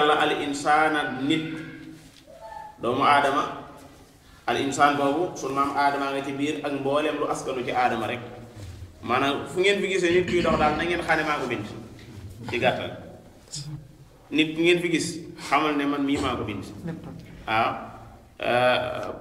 yàlla al insaana nit doomu aadama al insaan boobu sunu maam aadama nga ci biir ak mbooleem lu askanu ci aadama rek maanaam fu ngeen fi gisee nit kuy dox daal na ngeen xam ne maa ko bind ci gàttal nit ku ngeen fi gis xamal ne man mii maa ko bind waaw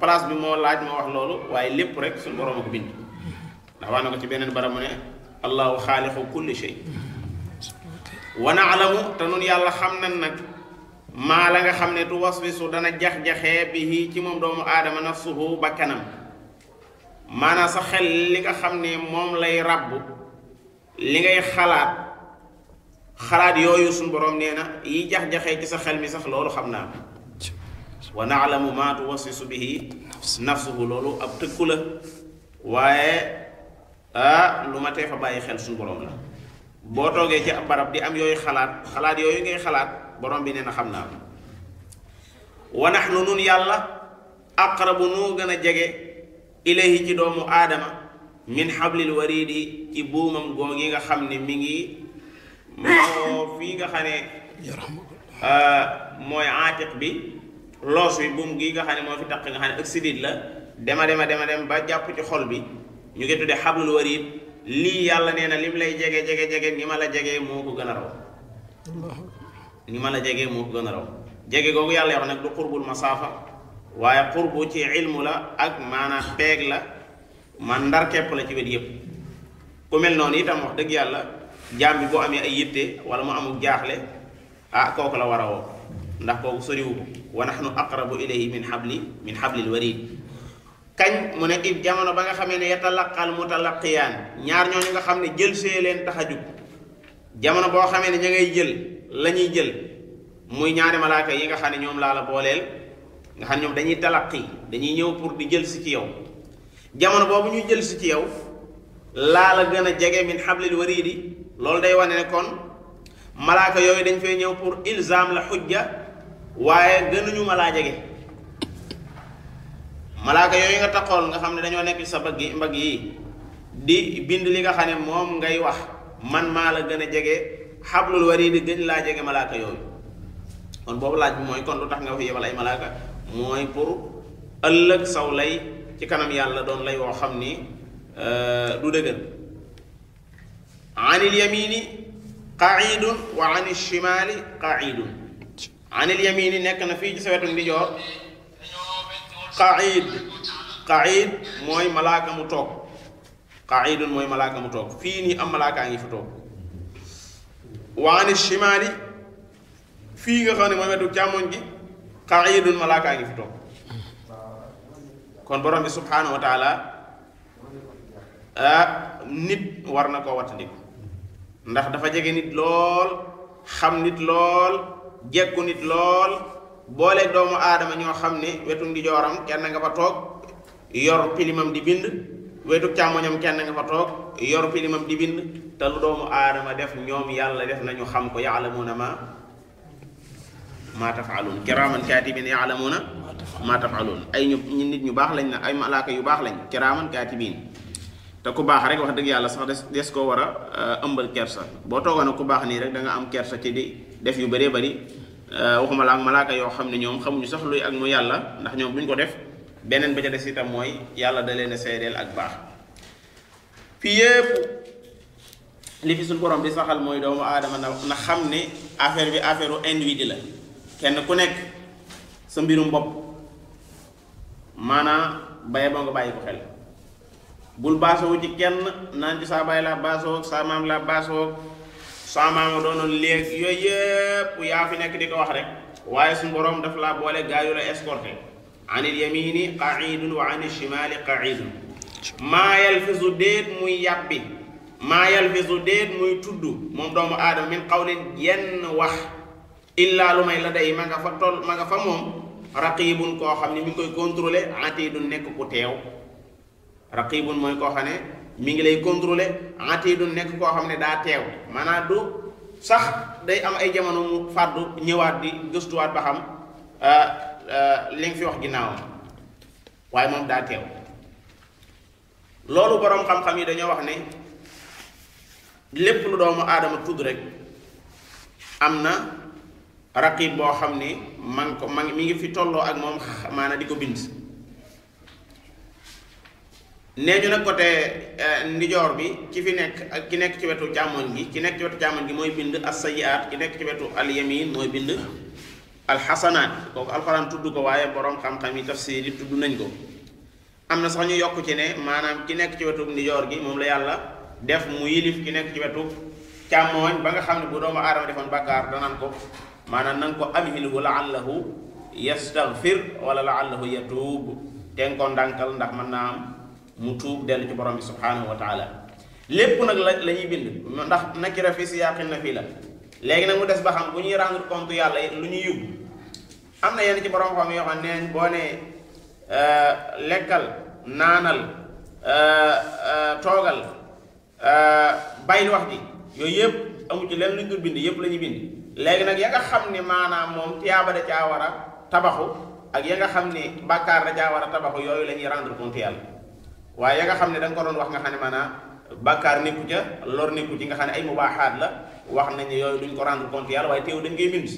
place bi moo laaj ma wax loolu waaye lépp rek suñu borom a ko bind ndax wax na ko ci beneen barab mu ne allahu xaaliqu kulli shay wa naalamu te nun yàlla xam nañ nag maa la nga xam ne tu waswisu dana jax-jaxee bi ci moom doomu aadama nafsuhu bakkanam maanaam sa xel li nga xam ne moom lay ràbb li ngay xalaat yooyu suñu borom nee na yi jax-jaxee ci sa xel mi sax loolu xam naa wa naalamu maa tu waswisu bihi nafsuhu loolu ab tëkku la waaye lu ma tee fa bàyyi xel suñu borom la boo toogee ci ab barab di am yooyu xalaat yooyu ngay xalaat borom bi nee na xam naa ko wa nahnu nun yàlla aqrabu nu gën a jege ilayhi ci doomu aadama min hablil waridi ci buumam googi nga xam ne mi ngi moo fii nga xam ne mooy aatiq bi loos wi buum gi nga xam ne moo fi taq nga xam ne ak sidit la dem ba jàpp ci xol bi ñu ngi tuddee hablul warid lii yàlla nee na lim lay jege ni ma la jege moo ko gën a raw ni ma la jege moo ko gën a raw jege googu yàlla wax nag du qurbul masaafa waaye qurbu ci ilmu la ak maanaam peeg la man ndar kepp la ci wet yépp ku mel noonu itam wax dëgg yàlla jaam bi boo amee ay yitte wala mu amul jaaxle kooku la war a woo ndax kooku soriwu ko wa nahnu aqrabu ilayhi min hablil warid kañ mu ne ib jamono ba nga xamee ne yatalaqal mutalaqiyaan ñaar ñooñu nga xam ne jël see leen tax a jug jamono boo xamee ne ña ngay jël la ñuy jël muy ñaari malaaka yi nga xam ne ñoom laa la booleel nga xam ne ñoom dañuy talaqi dañuy ñëw pour di jël si ci yow jamono boobu ñuy jël si ci yow laa la gën a jege min hablil waridi loolu day wane ne kon malaaka yooyu dañ fay ñëw pour ilzam la xujja waaye gënuñu ma laa jege malaaka yooyu nga taxool nga xam ne dañoo nekk ci sa mbagg yi di bind li nga xam ne moom ngay wax man maa la gën a jege xablul waridi gën laa jege malaaka yooyu kon boobu laaj bi mooy kon lu tax nga wax yebal ay malaaka mooy pour ëllëg saw lay ci kanam yàlla doon lay woo xam ni du dëgër anil yamini qaidun wa anil shimali qaidun anil yamini nekk na fii ci sa wetu ndijoor qaid mooy malaaka mu toog qaidun mooy malaaka mu toog fii nii am malaakaa ngi fi toog wa ani shimaali fii nga xam ne mooy wetu càmmoñ gi qaidun malaakaa ngi fi toog kon borom bi subhaanahu wa taala nit war na koo wattandiku ndax dafa jege nit lool xam nit lool jekku nit lool boole doomu aadama ñoo xam ne wetu ndijooram kenn nga fa toog yor pilimam di bind wetu càmmoñam kenn nga fa toog yor pilimam di bind te lu doomu aadama def ñoom yàlla def nañu xam ko yaalamuuna ma tafaaluun kiraaman kaatibin yaalamuuna ma tafaaluun ay ñu nit ñu baax lañ na ay malaaka yu baax lañ kiraaman kaatibin te ku baax rek wax dëgg yàlla sax des koo war a ëmbal kersa boo toogoon ak ku baax nii rek da nga am kersa ci di def yu bëree bëri waxuma la ak malaaka yoo xam ne ñoom xamuñu sax luy ak mu yàlla ndax ñoom buñ ko def beneen ba ca des itam mooy yàlla da leen a seedeel ak baax fii yépp li fi suñ borom di saxal mooy doomu aadama na xam ne affaire bi affaire u individu la kenn ku nekk sa mbirum bopp maanaam baye boo nga bàyyi ko xel bul baasoo ci kenn naan ci saa baay laa baasoo saa maam laa baasoo saa maama doonoon léegi yooyu yépp yaa fi nekk di ko wax rek waaye suñu borom daf laa boole gaa yu la escorté anil yamini qaidun wa anil shimali qaidun maa yalfisu déet muy yàbbi maa yalfisu déet muy tudd moom doomu aadama min qawlin yenn wax illaa lu may la day ma nga fa moom raqibun koo xam ne mi ngi koy contrôler atidun nekk ku teew raqibun mooy koo xam ne mi ngi lay contrôler atidun nekk koo xam ne daa teew maanaam du sax day am ay jamono mu fàddu ñëwaat di gëstuwaat ba xam li nga fi wax ginnaawam waaye moom daa teew loolu boroom xam-xam yi dañoo wax ne lépp lu doomu aadama tudd rek am na raqib boo xam ne mi ngi fi tolloo ak moom maanaam di ko bind. nee ñu nag côté ndijoor bi ki fi nekk ak ki nekk ci wetu càmmoñ gi ki nekk ci wetu càmmoñ gi mooy bind as-sayyi'aat ki nekk ci wetu al-yamin mooy bind al-hasanaat kooku alxuraan tudd ko waaye boroom xam-xam yi tafsiir yi tudd nañ ko. am na sax ñu yokk ci ne maanaam ki nekk ci wetu ndijoor gi moom la yàlla def mu yilif ki nekk ci wetu càmmooñ ba nga xam ne bu doomu aadama defoon bàkkaar danaan ko maanaam nan ko amhilhu la'allahu yastaghfir wala la'allahu yatuub teen ko ndànkal ndax mën naa am mu tuub dellu ci borom bi subhanahu wa taala. lépp nag la ñuy bind ndax nakira fi siyaaqin nafi la. léegi nag mu des ba xam bu ñuy rendre compte yàlla lu ñuy yóbbu am na yenn ci borom xam yoo xam ne boo nee lekkal naanal toogal bàyyil wax ji yooyu yëpp amu ci leen luñ dul bind yëpp la ñuy bind. léegi nag ya nga xam ne maanaam moom tiyaaba da caa war a tabaxu ak ya nga xam ne bàkkaar da caa war a tabaxu yooyu la ñuy rendre compte yàlla waaye ya nga xam ne da nga ko doon wax nga xam ne maanaam bàkkaar nekku ca lor nekku ci nga xam ne ay mubaaxaat la wax nañ ne yooyu duñ ko rendre compte yàlla waaye teew dañ koy bind.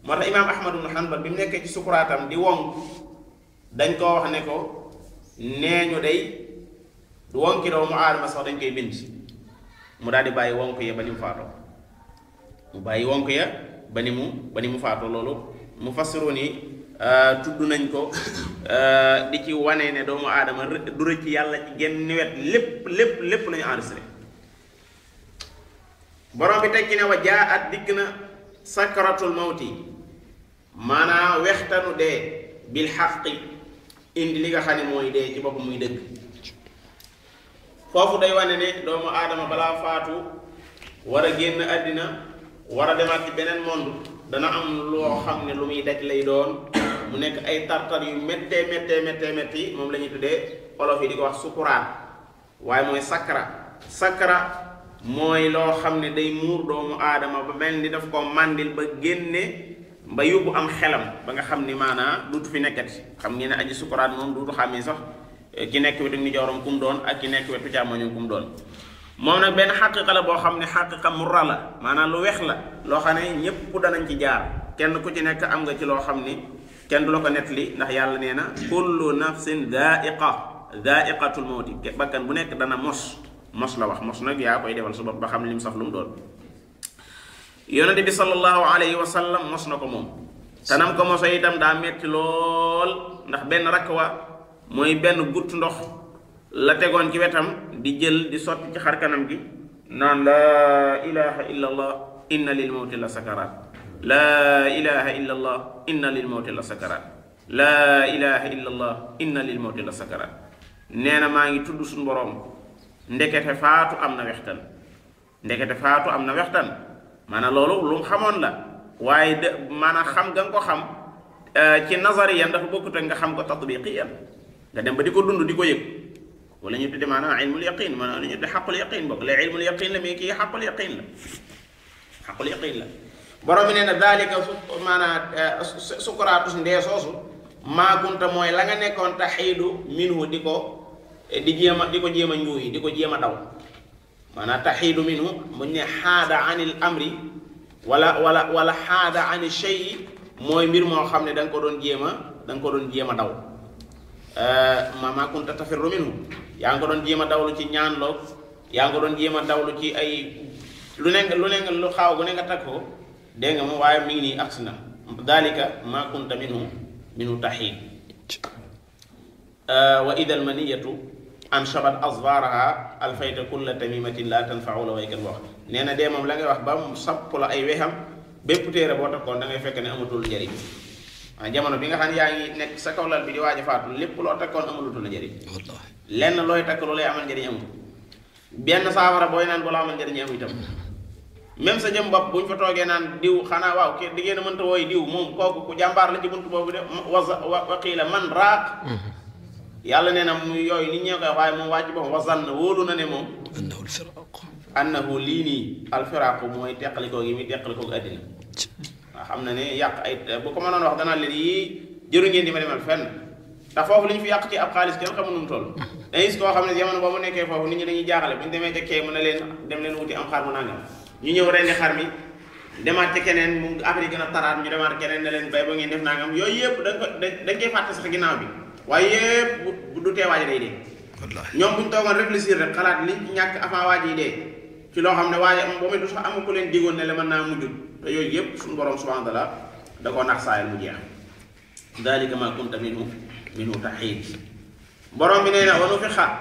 moo tax imaam Ahmad ibn Hanbal bi mu nekkee ci sukuraatam di wonk dañ koo wax ne ko nee ñu day wonki doomu aadama sax dañ koy bind mu daal di bàyyi wonk ya ba ni mu faatoo mu bàyyi wonk ya ba ni mu faatoo loolu mu fassiroon yi tudd nañ ko di ci wane ne doomu aadama du rëcc yàlla ci genn wet lépp lañu enregistré. borom bi teg ci ne wa jaa at dikk na sakaratul mawti maanaam wextanu dee bil xaqi indi li nga xam ne mooy dee ci bopp muy dëgg. foofu day wane ne doomu aadama balaa faatu war a génn àddina war a demaat ci beneen monde dana am loo xam ne lu muy daj lay doon mu nekk ay tartar yu méttee moom la ñuy tuddee olof yi di ko wax sukuraat waaye mooy sakara mooy loo xam ne day muur doomu aadama ba mel ni daf ko màndil ba génne ba yóbbu am xelam ba nga xam ni maanaa duutu fi nekkati xam ngeen ne aji sukuraat moom duutu xam ni sax ki nekk wetu ndeyjooram kum doon ak ki nekk wetu càmmoñam kum doon. moom nag benn xaqiqa la boo xam ne xaqiqa murra la maanaam lu weex la loo xam ne ñépp danañ ci jaar kenn ku ci nekk am nga ci loo xam ni kenn du la ko nettali ndax yàlla nee na kullu nafsin dha'iqatul mawti bakkan bu nekk dana mos la wax mos nag yaa koy defal su bopp ba xam lim saf lu mu doon. yonente bi sallallahu alayhi wa sallam mos na ko moom tanam ko moso itam daa metti lool ndax benn rakk wa mooy benn gutt ndox la tegoon ci wetam di jël di sotti ci xar kanam gi naan laa ilaha illa allah inna lil mawti la sakaraat laa ilaha illa allah inna lil mawti la sakaraat laa ilaha illa allah inna lil mawti la sakaraat. nee na maa ngi tudd suñu boroom ndekete faatu am na wextan maanaam loolu lu mu xamoon la waaye de maanaam xam nga ko xam ci nazariyan dafa bokkut ak nga xam ko tatbiqiyan nga dem ba di ko dund di ko yëg wala ñu tudde maanaam ilmul yaqin maanaam ñu tudde xaqul yaqin bokk la ilmul yaqin la mais kii xaqul yaqin la borom bi nee na daalika maanaam sukuraatus ndee soosu maagunta mooy la nga nekkoon taxiidu minhu di ko jéem a njuuyi di ko jéem a daw maanaam taxiidu minhu muñ ne xaada anil amri wala xaada ani shay mooy mbir moo xam ne da nga ko doon jéem a daw maa kunta tafirru minhu yaa ngi ko doon jéem a dawlu ci ñaan loog yaa ngi ko doon jéem a dawlu ci ay lu ne xaaw gu ne nga tag ko dégg nga moom waaye mi ngi nii agsi na dalika maa kunta minhu taxiid wa ida almaniyatu anshabat azfaraha alfayta kulla tamimatin la tanfau la waykat wax nee na dee moom la ngay wax ba mu sapp la ay wexam bépp téere boo takkoon da ngay fekk ne amatul njëriñ jamono bi nga xam ne yaa ngi nekk sa kaw lal bi di waaj a faatu lépp loo takkoon amalutul njëriñ lenn looy takk lu lay amal njëriñ amul benn saafara booy naan bu la amal njëriñ amul itam même sa jëm bopp buñ fa toogee naan diw xanaa waaw ki di ngeen a mënta wooy diw moom kooku ku jàmbaar la ci buntu boobu de waqiila man raaq yàlla nee na mu yooyu nit ñee koy waaye moom wàcc boppam wasan na wóolu na ne moom annahu lii nii alfiraaqu mooy teqalikoo gi muy teqalikoo àddina waaw xam na ne yàq ay bu ko mënoon wax danaa leen yii jëru ngeen di ma demal fenn ndax foofu li ñu fi yàq ci ab xaalis kenn xamul nu mu toll dañuy gis koo xam ne jamono boobu nekkee foofu nit ñi dañuy jaaxale bu ñu demee ca kee mën na leen dem leen wuti am xar mu nangam ñu ñëw rendi xar mi demaat ci keneen mu affaire yi gën a taraat ñu demaat keneen ne leen bay ba ngeen def nangam yooyu yëpp dañ koy fàtte sax ginnaaw bi waaye yëpp du tee waaj day dee ñoom buñ toogoon réfléchir rek xalaat li ñàkk avant waaj yi dee ci loo xam ne waaye ba muy du sax amu ku leen digoon ne la mën naa mujj te yooyu yëpp suñu borom subhanahu wa taala da koo nax saayal mu jeex dalika ma kunta minhu taxiid borom bi nee na wanu fi xat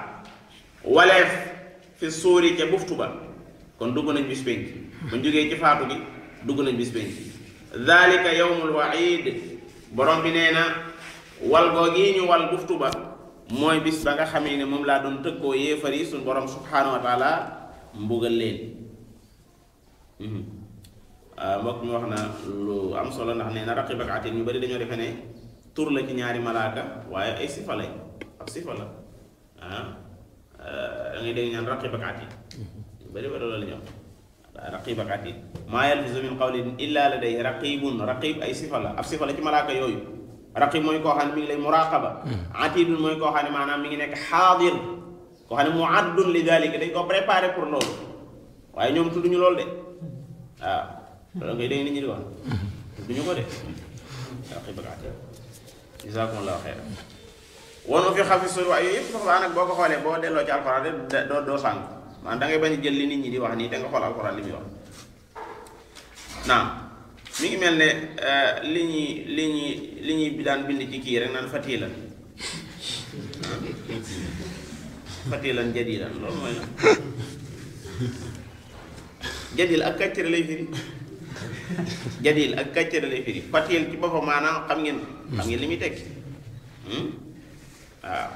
waleef fi suuri ca buftu ba kon dugg nañ bis penc buñ jógee ci faatu gi dugg nañ bis penc dalika yawmul waid borom bi nee na wal googi ñu wal buftu ba mooy bis ba nga xamee ne moom laa doon tëkkoo yéefar yi suñ borom subhanahu wa taala mbugal leen mbokk mi wax na lu am solo ndax nee na raqib ak atid ñu bari dañoo defe ne tur la ci ñaari malaaka waaye ay sifa lañ ab sifa la da ngay dégg ñaan raqib ak atid ñu bari bari loolu la ñu wax raqib ak atid maa yalfizu min qawlin illa ladayhi raqibun raqib ay sifa la ab sifa la ci malaaka yooyu raqib mooy koo xam ne mi ngi lay muraqaba atidun mooy koo xam ne maanaam mi ngi nekk xaadir koo xam ne muaddun li dalika dañ ko préparé pour loolu waaye ñoom tudduñu loolu de waaw loolu ngay dégg nit ñi di wax tudduñu ko de raqib ak atid jazakumullahu xayran wonu fi xafi sur waaye yooyu yëpp sax baa nag boo ko xoolee boo delloo ci alxuraan de doo sànk maanaam da ngay bañ a jël li nit ñi di wax nii da nga xool alxuraan li muy wax naam mi ngi mel ne li ñuy daan bind ci kii rek naan fatilan fatilan jadilan loolu mooy la jadil ak kàccere lay firi jadil ak kàccere lay firi fatil ci boppam maanaam xam ngeen li muy tekki waaw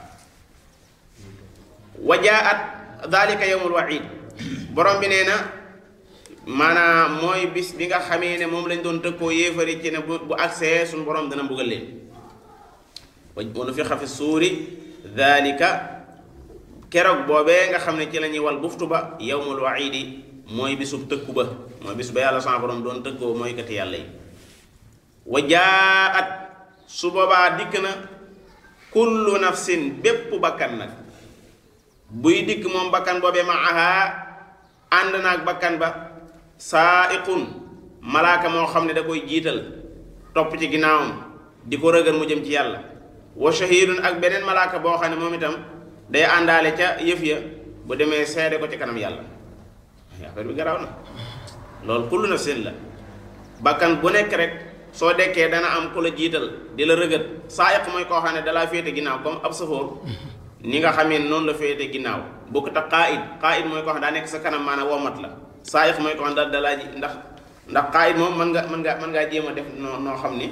wajaat dalika yawmul waid borom bi nee na maanaam mooy bis bi nga xamee ne moom lañ doon tëkkoo yéefari ci ne bu agsee suñu borom dana mbugal leen wa nufixa fi suuri dalika keroog boobee nga xam ne ci la ñuy wal buftu ba yawmul waidi mooy bisub tëkku ba mooy bis ba yàlla sama borom doon tëkkoo mooy kati yàlla yi wajaat su boobaa dikk na kullu nafsin bépp bakkan nag buy dikk moom bakkan boobee maaha ànd naag bakkan ba saaiqun malaaka moo xam ne da koy jiital topp ci ginnaawam di ko rëgal mu jëm ci yàlla wa shahidun ak beneen malaaka boo xam ne moom itam day àndaale ca yëf ya bu demee seede ko ci kanam yàlla affaire bi garaaw na loolu kullu nafsin la bakkan bu nekk rek soo dekkee dana am ku la jiital di la rëgët saaiq mooy koo xam ne dalaa féete ginnaaw comme ab safoor ni nga xamee noonu la féete ginnaaw bokkut ak qaid mooy koo xam ne daa nekk sa kanam maanaam womat la saaiq mooy koo xam ne dalaa ji ndax qaid moom mën ngaa jéem a def noo xam ni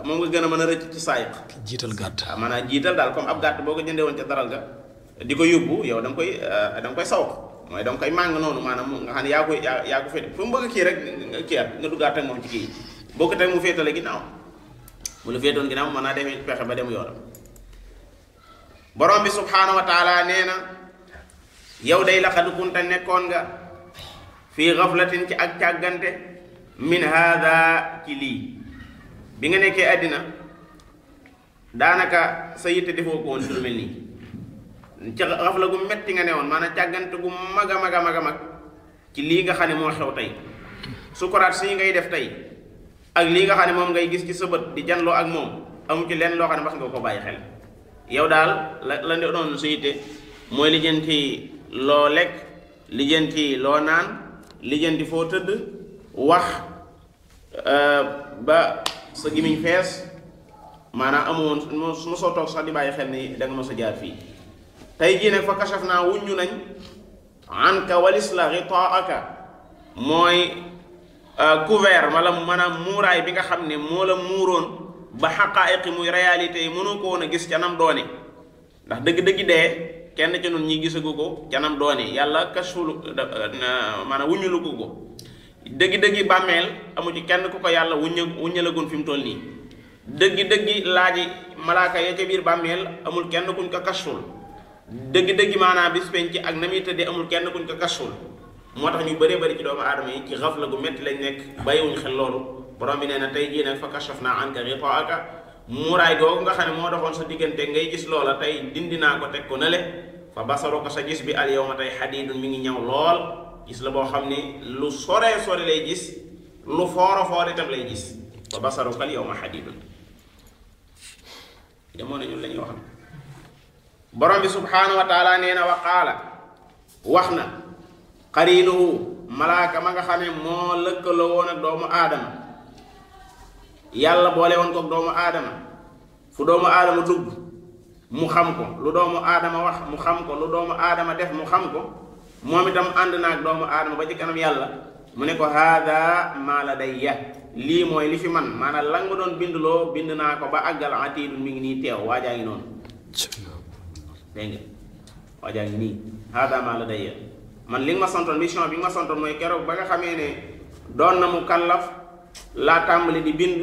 moom nga gën a mën a rëcc ci saaiq jiital gàtt maanaam jiital daal comme ab gàtt boo ko jëndee woon ca daral ga di ko yóbbu yow da nga koy saw mooy da nga koy màng noonu maanaam nga xam ne yaa ko féete fu mu bëgg kii rek nga kiiat nga duggaat ak moom ci kii boo ko teg mu féetale ginnaaw mu la féetoon ginnaaw mën naa demee pexe ba dem yoonam borom bi subhaanahu wa taala nee na yow day laqad kunta nekkoon nga fii gaflatin ci ak càggante min haada ci lii bi nga nekkee àddina daanaka sa yitte defoo ko woon ci lu mel nii ci gafla gu metti nga ne woon maanaam càggante gu mag a mag ci lii nga xam ne moo xew tey sukuraat si ngay def tey ak lii nga xam ne moom ngay gis ci sa bët di janloo ak moom amu ci lenn loo xam ne wax nga ko bàyyi xel yow daal la doon sa yitte mooy lijjanti loo lekk lijjanti loo naan lijjanti foo tëdd wax ba sa gimiñ fees maanaam amoon su ma soo toog sax di bàyyi xel ni da nga ma sa jaar fii tey jii nag fa kashaf naa wuññu nañ anka walis la ghitaaka mooy couvert wala maanaam muuraay bi nga xam ne moo la muuroon ba xaqaayiqi muy réalité yi mënoo ko woon a gis canam doone ndax dëgg-dëgg dee kenn ci nun ñi gisagu ko canam doone yàlla kashfulu maanaam wuññulu ko dëgg-dëgg bàmmeel amu ci kenn ku ko yàlla wuññalagun fi mu toll nii dëgg-dëgg laaji malaaka ya ca biir bàmmeel amul kenn kuñ ko kashful dëgg-dëgg maanaam bis penc ak na muy tëddee amul kenn kuñ ko kashful moo tax ñu bëree bëri ci doomu aadama yi ci xafla gu métti lañ nekk bàyyiwuñ xel loolu borom bi nee na tey jii nag fa kashafnaa anka ghitaa'aka muuraay googu nga xam ne moo doxoon sa diggante ngay gis loola tey dindi naa ko teg ko nale fa basaruka sa gis bi al yawma tey hadiidun mi ngi ñëw lool gis la boo xam ne lu sore sore lay gis lu foora foor itam lay gis wa basaruka al yawma hadidun demoo na ñun la ñuy wax borom bi subhanahu wa taala nee na wa qaala wax na qariinuhu malaaka ma nga xam ne moo lëkkaloo woon ak doomu aadama yàlla boole woon ko doomu aadama fu doomu aadama dugg mu xam ko lu doomu aadama wax mu xam ko lu doomu aadama def mu xam ko moom itam ànd na ak doomu aadama ba ci kanam yàlla mu ne ko haada maa ladayya lii mooy li fi man maanaam la nga doon bindloo bind naa ko ba àggal atiidun mi ngi nii teew waajaa ngi noonu dégg nga waajaa ngi nii haada maa ladayya man li nga ma santoon mission bi nga ma santoon mooy keroog ba nga xamee ne doon na mu kallaf laa tàmbali di bind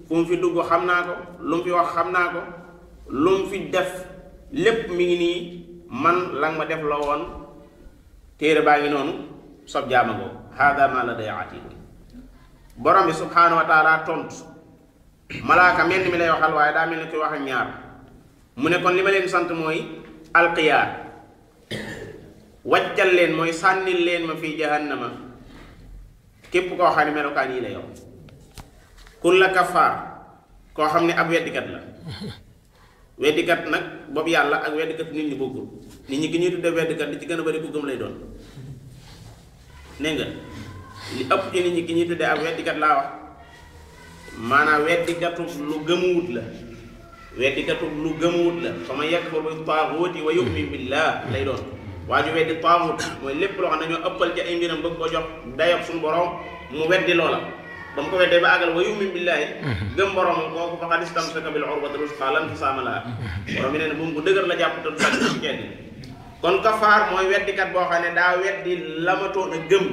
fu mu fi dugg xam naa ko lu mu fi wax xam naa ko lu mu fi def lépp mi ngi nii man la nga ma def la woon téere baa ngi noonu sob jaama ko hada ma la day atiid borom bi subhanahu wa taala tontu malaaka mel ni mi lay waxal waaye daa mel ni koy wax ak ñaar mu ne kon li ma leen sant mooy alqiyaa wàccal leen mooy sànnil leen ma fii jahannama képp koo xam ne melokaan yi la yow kulla kafaar koo xam ne ab weddikat la weddikat nag boobu yàlla ak weddikat nit ñi bokkul nit ñi ki ñuy tudde weddikat li ci gën a bari ku gëm lay doon nee nga li ëpp ci nit ñi ki ñuy tudde ab weddikat laa wax maanaam weddikatu lu gëmuwut la weddikatu lu gëmuwut la fa man yakfur bi taaguuti wa yu'min billah lay doon waa ju weddi taaguut mooy lépp loo xam ne dañoo ëppal ci ay mbiram bëgg ko jox dayob suñu borom mu weddi loola ba mu ko weddee ba àggal wa yu'min billaahi gëm boromam kooku faqad istamsaka bil urwatil wusqaa lan fisaama lahaa borom bi nee na bu mu dëgër la jàpp te du dagg ci kenn kon kafaar mooy weddikat boo xam ne daa weddi lamatoon a gëm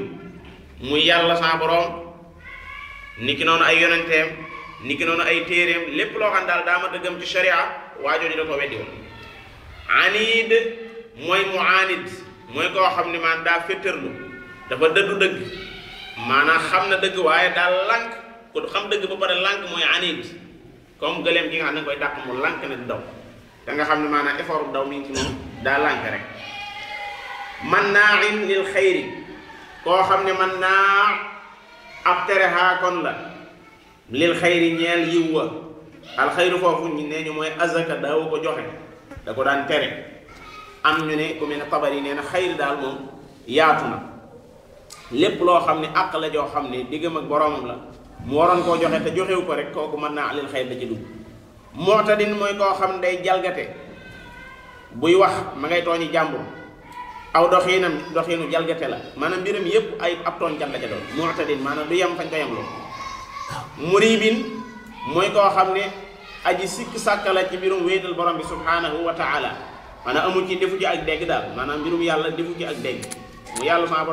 muy yàlla sa borom niki noonu ay yonenteem niki noonu ay téeréem lépp loo xam ne daal daa mat a gëm ci sharia waajoo di da ko weddi woon anid mooy muanid mooy koo xam ne maan daa féttërlu dafa dëddu dëgg maanaam xam na dëgg waaye daal lànk ku xam dëgg ba pare lànk mooy anid comme gëleem gi nga xam ne koy dàq mu lànk ne di daw te nga xam ne maanaam effort bu daw mi ngi ci moom daa lànk rek man naa in lil xayri koo xam ne man naa ab tere xaakon la lil xayri ñeel yiw wa alxayru foofu ñu nee ñu mooy azaka daawu ko joxe da ko daan tere am ñu ne ku mel ne Tabari nee na xayri daal moom yaatu na lépp loo xam ne àq la joo xam ne diggam ak boromam la mu waroon koo joxe te joxewu ko rek kooku mën naa lil xayri da ci dugg mu'tadin mooy koo xam ne day jalgate buy wax ma ngay tooñi jàmbur aw doxiinu jalgate la maanaam mbiram yépp ay ab tooñkat la ca doon mu'tadin maanaam du yem fañ ko yem loolu muribin mooy koo xam ne aji sikk sàkka la ci mbirum wéetal borom bi subhanahu wa taala maanaam amul ci defu ci ak dégg daal maanaam mbirum yàlla defu ci ak dégg mu yàlla sama